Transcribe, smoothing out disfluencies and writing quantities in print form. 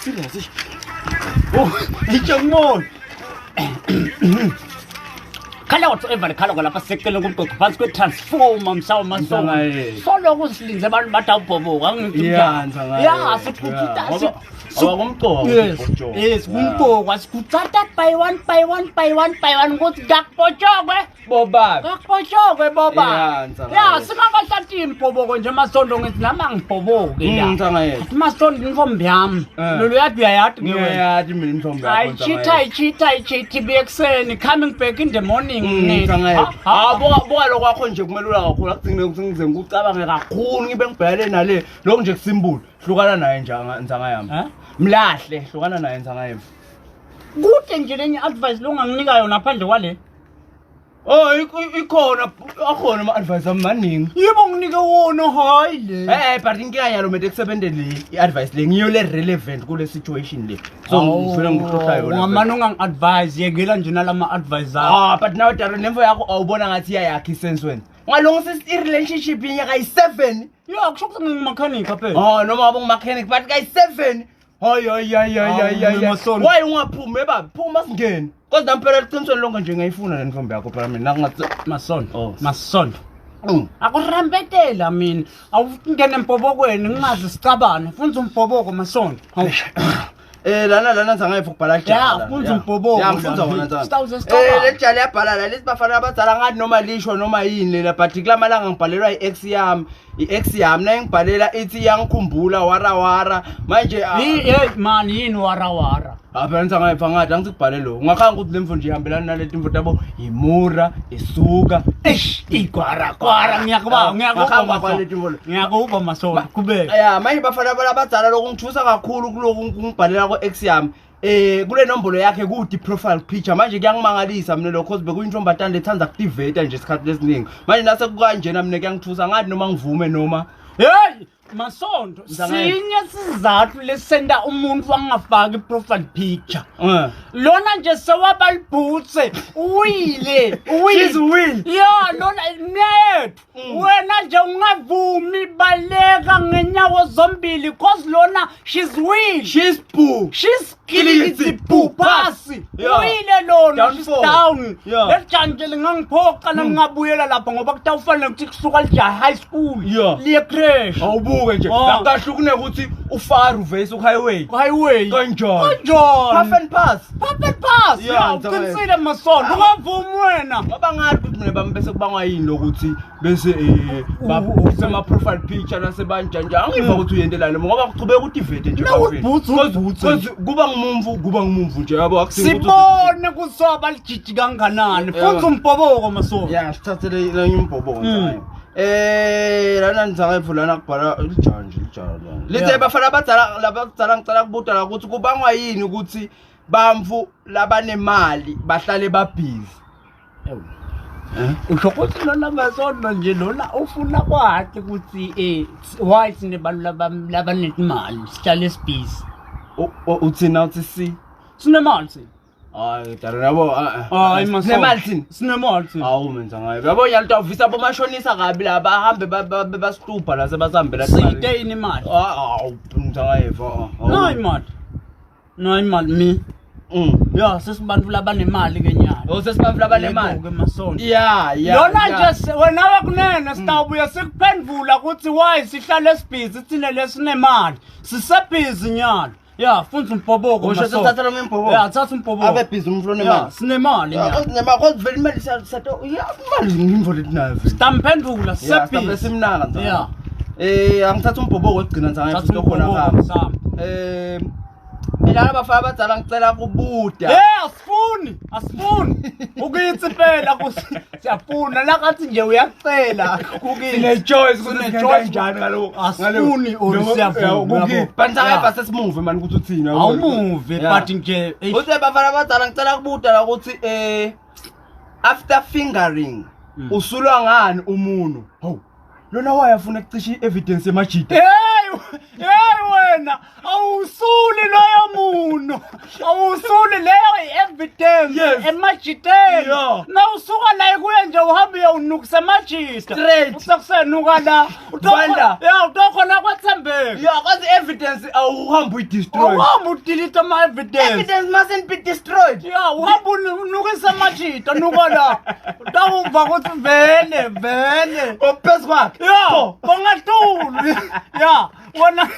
Serious. Oh, ngijabule. Khala whatsoever likhala kwalapha seceleni komgwaqo phansi kwe-transformer msawuma. Msangayethu. Soloko silinze abantu bathi awubhoboka. Yeah, Msangayethu. Ya, siphutha. Yeah, ngoba kumqoka Yes. ukuthi ubhotshokwe. Yes, kumqoka. Sikuthatha by one by one by one by one ukuthi kakubhotshokwe. Bobaba. Kakubhotshokwe boba. Yeah, Msangayethu. Ya, singakahlathi imbhoboko nje masondo ngithi nami angibhoboki la. Msangayethu. Masondo intombi yami. Eh. Lolu yathi uyayathi ke wena. Ngiyayathi mina intombi yakho. Ayichitha ayichitha ayichitha ibuye ekuseni, coming back in the morning. Msangayethu. Ha, ha. Ah, buka buka lokwakho nje kumelula kakhulu. Akugcine ukuthi ngize ngikucabange kakhulu ngibe ngibhekane nale. Lokhu nje kusimbulu. Hlukana naye nje ntsanga yami. Eh? Mlahle, hlukana naye ntsanga yami. Kude nje lenye advice longanginika yona phandle kwale. Oh, ikhona akhona ama advice amaningi. Yebo nginike wona hayi le. Eh, but inkinga yalo mete kusebente le i-advice le ngiyo le relevant kule situation le. So ngifuna ngikuhlohla yona. Ungamane ungangi-advise yekela nje nalama advice akho. Ah, but now Darren nemvo yakho awubona ngathi iyayakha isense wena. Ungalungisa i-relationship inyaka yi-7. Ya kusho ukuthi ngingumakhanikha phela. Oh, noma ngabe ungumechanic but kayi-7. Hayi hayi hayi hayi hayi Hawu, hayi. Masondo. Why ungaphumi baba? Phuma singene. Cause nami phela eqinisweni lonke nje ngiyayifuna le ntombi yakho phela mina ngathi Masondo. Oh. Masondo. Mm. Akurambetela mina. Awungene embhobokweni ngingazi sicabane. Funza umbhoboko Masondo. Hawu. Lana nzangayifa ukubhala Ya, funza umbhoboko. Ya, ngifunza wona nzanga. Sitawuze sicabane. Le jali yabhala la lithi bafana abadala ngathi noma lisho noma yini lela but kulamalanga ngibhalelwa i-ex yami. I-ex yami naye ngibhalela ithi iyangikhumbula wara wara. Manje ah, Hey man yini warawara. Ah phela nzangayifa ngathi angikubhale lo. Ungakhanga ukuthi lemvo nje ihambelana naleti mvo tabo imura, isuka. Eish, igwara gwara ngiyakuba ngiyakuba Ngakhanga Masondo. kwaleti mvo le. Ngiyakuba Masondo kubeka. Ya, manje bafana abadala lokungithusa kakhulu kuloku ngibhalela ku-ex yami. Kule nombolo yakhe kude profile picture manje kuyangimangalisa mina lokho cause bekuyintombazane lethanda kutiveta nje isikhathi lesiningi. Manje nase kukanjena mina kuyangithusa ngathi noma ngivume noma Hey Masondo, Mzangane. sinye sizathu lesenda umuntu angafaki i-profile picture. eh Lona nje sewabalibhutse, uwile, uwile. She's will. Ya, lona mnethu. Wena nje ungavumi baleka ngenyawo zombili cause lona she's will. She's boo. She's killing boo pasi. Yeah. Uwile lona, she's Downfall. down. Yeah. Lelijanje lingangiphoqa nami ngabuyela lapha ngoba kutawufanele ukuthi kusuka lija high school. Yeah. Liye crash. Awubuke nje. Oh. Akahle kunekuthi ufaru vese uhighway. Highway. Kanjani? Kanjani? Puff and pass. Puff and pass. Yeah, Yeah, ngicabanga. uqinisile Masondo. Ungavumi wena. Ngoba ngathi ukuthi mina bami bese kubangwa yini lokuthi bese basema profile picture nasebanjani angiva ukuthi uyendelani ngoba kuchubeka utivete nje No, bafethu. ubhutsu, ubhutsu. Cause kuba ngumumvu nje yabo akusingo ukuthi- Sibone kusoba lijiji kanganani. Yeah. Funza umbhoboko Masondo. Ya, sithathe le umbhoboko nje. Lana ngizange lana kubhala lijanje lijalo lana. Lithe bafana abadala labadala ngicela kubuta la ukuthi kubangwa yini ukuthi bamvu labanemali bahlale babhizi. Usho ukuthi lona Masondo nje lona ufuna kwakhe ukuthi why sinebantu labanemali sihlale sibhizi. Uthina uthi si Sinemali thina. Hayi dala yabo. Hayi Masondo. Sinemali thina. Sinemali thina. Awu menza ngayo. Yabo nyalo tawuvisa bomashonisa kabi la bahambe basitupha la sebasihambela. Siyide yini imali? Awu menza ngayo. Nayi imali. Nayi imali mi. Ya sesibantu labanemali ke nyalo. Oh sesibantu labanemali. Yebo-ke Masondo. Yeah. Lona nje wena wekunene sitawubuya sikuphendvula ukuthi why sihlale sibhizi thina lesinemali. Sisebhizi nyalo. Ya funza umbhoboko. Usho Masondo. sesithatha lo mbhoboko. Ya thatha umbhoboko. Abe busy umuntu onemali. Ya sinemali nyalo. Nemali kodwa vele imali sato ya imali ngimvo lethi nayo vele. Sitamphendvula Ya sitabe sisebhizi. simnaka nje. Yeah. Angithatha umbhoboko wokugcina nje Thatha ngifuna khona umbhoboko ngapha. sami. Mina abafana abadala ngicela kubuda. Eh asifuni, asifuni. Ukithi phela siyafuna la kathi nje uyacela kukithi. Sine choice ukuthi Sine singenza choice. kanjani ngaloko. Asifuni or siyavuma, yabo. But Yeah. ngeke sesimuve mani ukuthi uthini. Awumuve Yeah. but nje eish, Uthe bafana abadala ngicela kubuda la ukuthi after fingering usulwa ngani umuntu? Hawu. Lona wayafuna ukucisha i-evidence emajida. Hey Hey, hey wena, awusuli loyo muno. Awusuli leyo i-evidence emajiteni. Nawusuka la kuye nje uhambe uyonukisa emajita. Straight. Usekusenuka la. Wanda. Ya, utokhona kwethembeka. Ya, kwazi evidence awuhambi uyidestroy. Awuhambi udelete ama-evidence. Evidence mustn't be destroyed. Ya, uhamba unukisa amajita nuka la. Utawuva ukuthi vele vele. Ophezu kwakhe. Ya, bangahluli. Ya, wona.